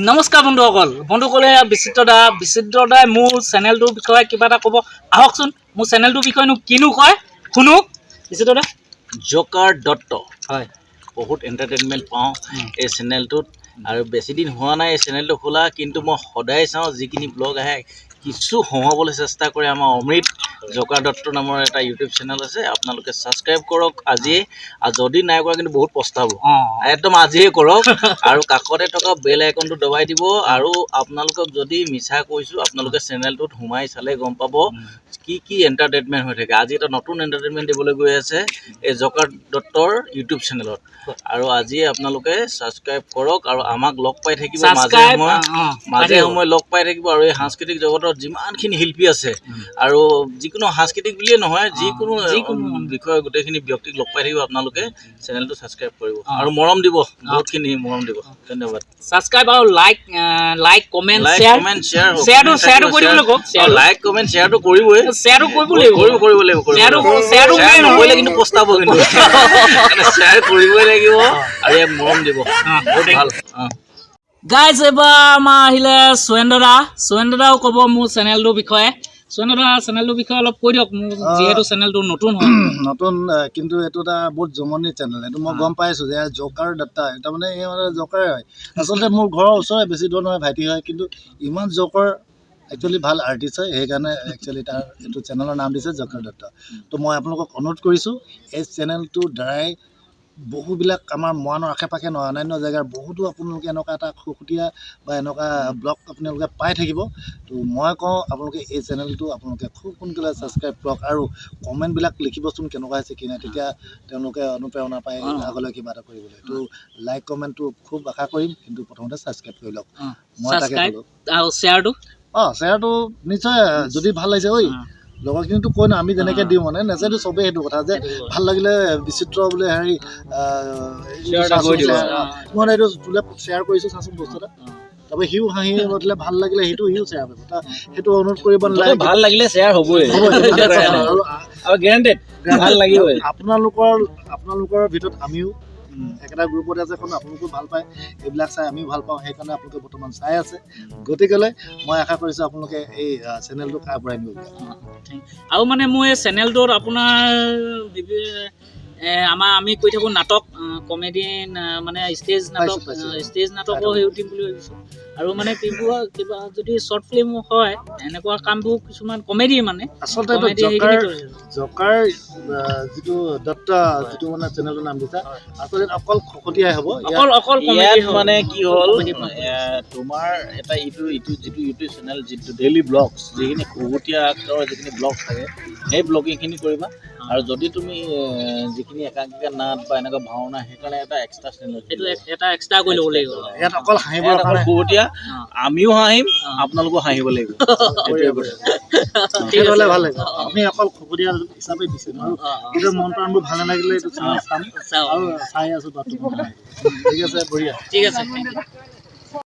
নমস্কাৰ বন্ধুসকল। বন্ধুসকলে, বিচিত্ৰ দা, বিচিত্ৰ দাই মোৰ চেনেলটোৰ বিষয়ে কিবা এটা ক'ব। আহকচোন, মোৰ চেনেলটোৰ বিষয়েনো কিনো কয় শুনো। বিচিত্ৰ দা। জকাৰ দত্ত। হয়। বহুত এণ্টাৰটেইনমেণ্ট পাওঁ এই চেনেলটোত আৰু বেছি দিন হোৱা নাই এই চেনেলটো খোলা, কিন্তু মই সদায় চাওঁ। যিখিনি ব্লগ আহে, কিছু হহুৱাবলৈ চেষ্টা কৰে আমাৰ অমৃত। জকাৰ দত্ত নামৰ এটা ইউটিউব চেনেল আছে, আপোনালোকে ছাবস্ক্ৰাইব কৰক আজিয়ে। আৰু যদি নাই কৰা, কিন্তু বহুত পস্তাব। একদম আজিয়ে কৰক আৰু কাষতে থকা বেল আইকনটো দবাই দিব। আৰু আপোনালোকক যদি মিছা কৈছোঁ, আপোনালোকে চেনেলটোত সোমাই চালে গম পাব কি কি এণ্টাৰটেইনমেণ্ট হৈ থাকে। আজি এটা নতুন এণ্টাৰটেইনমেণ্ট দিবলৈ গৈ আছে এই জকাৰ দত্তৰ ইউটিউব চেনেলত। আৰু আজিয়ে আপোনালোকে ছাবস্ক্ৰাইব কৰক আৰু আমাক লগ পাই থাকিব মাজে ছাবস্ক্ৰাইব সময়ে, মাজে সময়ে লগ পাই থাকিব। আৰু এই সাংস্কৃতিক জগতত যিমানখিনি শিল্পী আছে আৰু যিকোনো সাংস্কৃতিক বুলিয়ে নহয়, যিকোনো যিকোনো বিষয়, গোটেইখিনি ব্যক্তিক লগ পাই থাকিব। আপোনালোকে চেনেলটো ছাবস্ক্ৰাইব কৰিব আৰু মৰম দিব, বহুতখিনি মৰম দিব। ধন্যবাদ। ছাবস্ক্ৰাইব আৰু like, like, comment, like, share. Comment, share. শ্বেয়াৰটো কৰি দিবলৈ কওক, শ্বেয়াৰটো। লাইক, কমেণ্ট, শ্বেয়াৰটো কৰিবই। শ্বেয়াৰটো কৰিব লাগিব। কৰিব লাগিব, কৰিব লাগিব। শ্বেয়াৰটো শ্বেয়াৰ মেইন। নকৰিলে কিন্তু পস্তাব। কিন্তু শ্বেয়াৰ কৰিবই লাগিব আৰু ইয়াক মৰম দিব। বহুত ভাল। গাইজ, এইবাৰ আমাৰ আহিলে সুৰেন্দ্ৰ দা। সুৰেন্দ্ৰ দাও ক'ব মোৰ চেনেলটোৰ বিষয়ে। সুৰেন্দ্ৰ দা, চেনেলটোৰ বিষয়ে অলপ কৈ দিয়ক মোৰ, যিহেতু চেনেলটো নতুন হয়। নতুন, কিন্তু এইটো এটা বহুত জমনি চেনেল। এইটো মই গম পাইছোঁ যে জকাৰ দত্তা, তাৰমানে এই মানে জকাৰে হয়। আচলতে মোৰ ঘৰৰ ওচৰৰে, বেছি দূৰ নহয়, ভাইটি হয়। কিন্তু ইমান জকাৰ, একচুৱেলি ভাল আৰ্টিষ্ট হয়। সেইকাৰণে একচুৱেলি তাৰ এইটো চেনেলৰ নাম দিছে জকাৰ দত্ত। তো মই আপোনালোকক অনুৰোধ কৰিছোঁ, এই চেনেলটোৰ দ্বাৰাই বহুবিলাক আমাৰ মৰাণৰ আশে পাশে নহয়, অন্যান্য জেগাৰ বহুতো আপোনালোকে এনেকুৱা এটা খুহুতীয়া বা এনেকুৱা ব্লগ আপোনালোকে পাই থাকিব। তো মই কওঁ, আপোনালোকে এই চেনেলটো আপোনালোকে খুব সোনকালে ছাবস্ক্ৰাইব কৰক আৰু কমেণ্টবিলাক লিখিবচোন কেনেকুৱা হৈছে কি নাই। তেতিয়া তেওঁলোকে অনুপ্ৰেৰণা পায় আগলৈ কিবা এটা কৰিবলৈ। তো লাইক, কমেণ্টটো খুব আশা কৰিম, কিন্তু প্ৰথমতে ছাবস্ক্ৰাইব কৰি লওক। মই তাকে ছাবস্ক্ৰাইব ক'লোঁ। আৰু শ্বেয়াৰটো। অঁ, শ্বেয়াৰটো নিশ্চয়, যদি ভাল লাগিছে। ঐ, লগৰখিনিতো কৈ ন, আমি যেনেকৈ দিওঁ, মানে নেচাৰটো চবেই সেইটো কথা যে ভাল লাগিলে বিচিত্ৰ বোলে হেৰি Share এটা কৰি দিব। মই মানে এইটো তোলে শ্বেয়াৰ কৰিছোঁ, চাচোন বস্তু এটা। তাৰপৰা সিও হাঁহি বোলে ভাল লাগিলে, সেইটো সিও শ্বেয়াৰ কৰিব। সেইটো অনুৰোধ কৰিব নালাগে। ভাল লাগিলে শ্বেয়াৰ হ'বই। হ'ব, আৰু আৰু গেৰাণ্টেড ভাল লাগিবই। আপোনালোকৰ ভিতৰত আমিও একেটা গ্ৰুপতে আছে। কাৰণ আপোনালোকেও ভাল পায় এইবিলাক চাই, আমিও ভাল পাওঁ। সেইকাৰণে আপোনালোকে বৰ্তমান চাই আছে। গতিকেলৈ মই আশা কৰিছোঁ আপোনালোকে এই চেনেলটোক আগবঢ়াই নিব বুলি। আৰু মানে মোৰ এই চেনেলটোত আপোনাৰ আমাৰ আমি কৰি থাকোঁ নাটক, কমেডি, মানে ষ্টেজ নাটক। পাইছোঁ। ষ্টেজ নাটকো হেৰি দিম বুলি ভাবিছোঁ। আৰু মানে কিবা কিবা যদি শ্বৰ্ট ফিল্ম হয়, এনেকুৱা কামবোৰ কিছুমান কমেডি মানে আচলতে এইটো কমেডি জকাৰ সেইখিনি কৰিছোঁ। জকাৰ যিটো দত্ত, যিটো মানে চেনেলটোৰ নাম দিছা, আচলতে অকল খকতীয়াই হ'ব ইয়াত। অকল কমেডি। ইয়াত মানে কি হ'ল, কমেডি। তোমাৰ এটা ইটো যিটো ইউটিউব চেনেল, যিটো ডেইলি ব্লগছ, যিখিনি খুহুতীয়া আকাৰৰ যিখিনি ব্লগ থাকে, সেই ব্লগিংখিনি কৰিবা। আৰু যদি তুমি যিখিনি একাংকিকা নাট বা এনেকুৱা ভাওনা, সেইকাৰণে এটা এক্সট্ৰা চেনেল। সেইটো এটা এক্সট্ৰা কৰি ল'ব লাগিব। ইয়াত অকল হাঁহিবৰ ইয়াত অকল কাৰণে। খুহুতীয়া। আমিও হাঁহিম, আপোনালোকো হাঁহিব লাগিব, সেইটোৱে কথা। ঠিক সেইটো হ'লে আছে। ভাল লাগিব। আমি অকল খকতীয়া হিচাপে দিছে আৰু অ, অ। নিজৰ মন প্ৰাণবোৰ ভাল নালাগিলে এইটো চেনেল চাম চাওঁ। আৰু চাই আছোঁ বৰ্তমান। ঠিক আছে, বঢ়িয়া। ঠিক আছে, thank U.